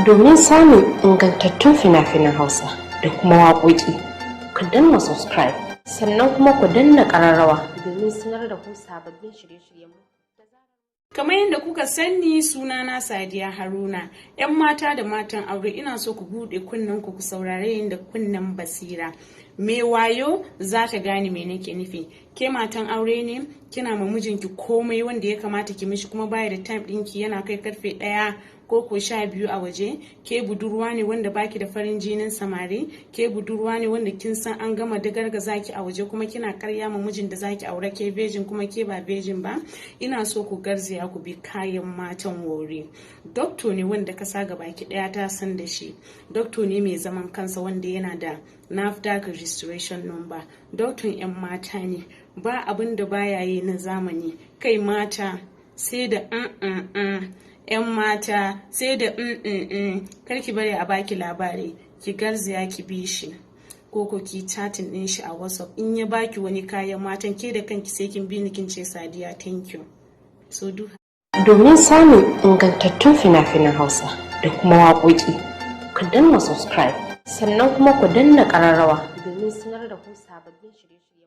Domin samun ingantattun fina-finan Hausa da kuma waƙoƙi, ku danna subscribe, sannan kuma ku danna ƙararrawa domin sanar da ku sababbin shirye-shiryenmu. Kamar yadda kuka sani, sunana Sadiya Haruna. 'Yan mata da matan aure, ina so ku buɗe kunnen ku, ku saurare da kunnen basira. Mai wayo za ta gane me nake nufi. Ke matan aure ne, kina ma mijinki komai wanda ya kamata ki mishi, kuma baya da time ɗinki, yana kai karfe 1 ko 12 a waje. Ke budurwa ne wanda baki da farin jinin samari. Ke budurwa ne wanda kin san an gama dagargaza ki a waje, kuma kina karya ma mijin da zaki aure ke virgin, kuma ke ba virgin ba. Ina so ku garzaya ku bi Kayan Matan Wori. Doctor ne wanda kasa baki daya ta san da shi. Doctor ne mai zaman kansa wanda yana da NAFDAC registration number. Doctor 'yan mata ne, ba abin da baya yi na zamani. Kai mata, sai da 'yan mata, sai da kar ki bari a baki labari. Ki garzaya ki bi shi, ko ki chatting din shi a WhatsApp. In ya baki wani kayan matan, ke da kanki sai kin bi ni kin ce, "Sadiya, thank you." So do Domin samun ingantattun fina-finan Hausa da kuma waƙoƙi, ku danna subscribe, sannan kuma ku danna ƙararrawa domin sanar da ku sababbin shirye-shiryenmu.